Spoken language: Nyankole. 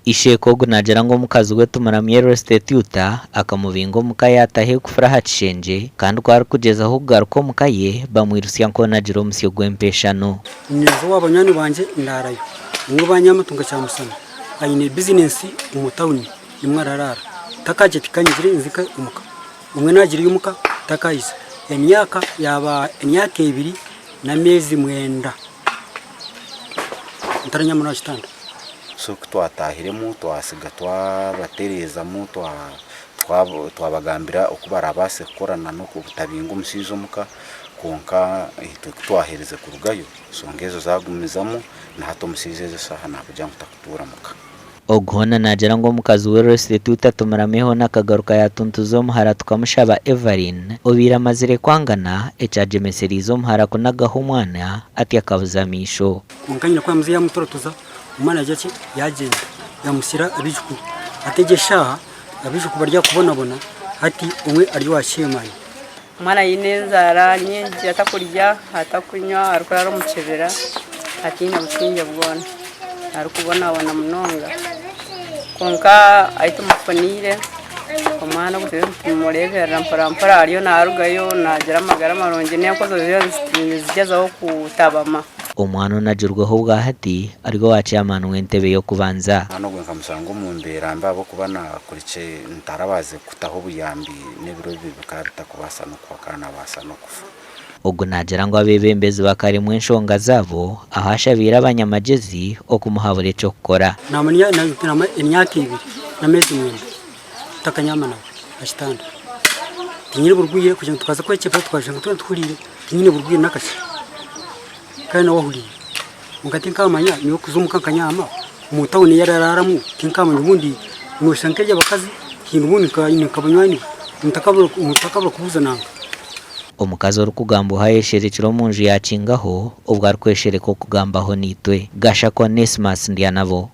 Isheeka ogu naagira ngu omukazi we Tumuramye Restituta akamubinga omuka yaataho ekufuru aha kishengye kandi ku arikugyezaho kugaruka omuka ye bamwirutsya nk'onagira omusyo gw'empeshano. Ninza owa banywani bangye ndaarayo. Nimwo banyaama tunga kyamusana. Aine bizinensi omu tawuni nimwo araraara. Takaagye tikanyizire nzika omuka. Omwe naagireyo omuka takaija. Emyaka yaaba emyaka ebiri n'ameezi mwenda ntaranyama aha kitanda. So ku twataahiremu twasiga twabatereezamu twabagambira oku baraabaase kukora n'obutabinga omushaija omuka kwonka itwe ku twaherize kurugayo enshonga ezo zaagumizamu na hati omushaija ezi eshaaha naakugira ngu takutuura muka. Ogu hoona naagira ngu omukazi we Restituta Tumuramye hoona akagaruka yaatuntuza omuhara Tukamushaba Everine obaire amazire kwangana ekyagyemesereize omuhara kunagaho omwana atyo akabuza amaisho. Kwonka nyina ku yaamuze yaamutoratoza, omwana yaagira ki? Yaagyenda. Yaamutsigira abaijukuru. Hati egi eshaaha abaijukuru bari aha kubonabona, hati omwe ari owa Sheemaani. Omwana aine enjara nyingi atakurya, atakunywa, arikurara omu kibira ataine busingye bwona, arikubonabona munonga. Kwonka ahu tumufuniire omwana ogwo turiyo nitumureeberera mpora mpora ariyo naarugayo naagira amagara marungi n'enkozo ziriyo nizigyezaho kutabama. Omwana onagirweho obwahati ari owa chairman w'entebe y'okubanza. Omwana ogwo nkamushanga omu mbeera mbi ahabw'okuba naakurikye ntarabaasize kutaho obuyambi n'ebiro bye bikaba bitakubaasa n'okuhwa akaba naabaasa n'okufa. Ogu naagira ngu abeebembezi bakaremwa enshonga zaabo ahu ashabiire abanyamagyezi okumuhabura eky'okukora. Naamanya emyaka ebiri n'ameezi mwenda ntakanyaama nawe aha kitanda. Tinyine burwaire kugira ngu tukaza kwekyebeza tukashanga twena tuhuriire, tinyine burwaire n'akakye kandi nawe ahuriire. Kwonka tinkamanya nyowe kuza omuka nkanyaama omu tawuni ei araraaramu tinkamanya obundi noshusha nk'ery'abakazi haine obundi nka banywani be omuntu kubuuza nanka. Omukazi orikugambwaho ayesherekire omu nju yaakingaho obwo arikweshereka okugambaho naitwe. Gashakwa Onesmus Ndyanabo.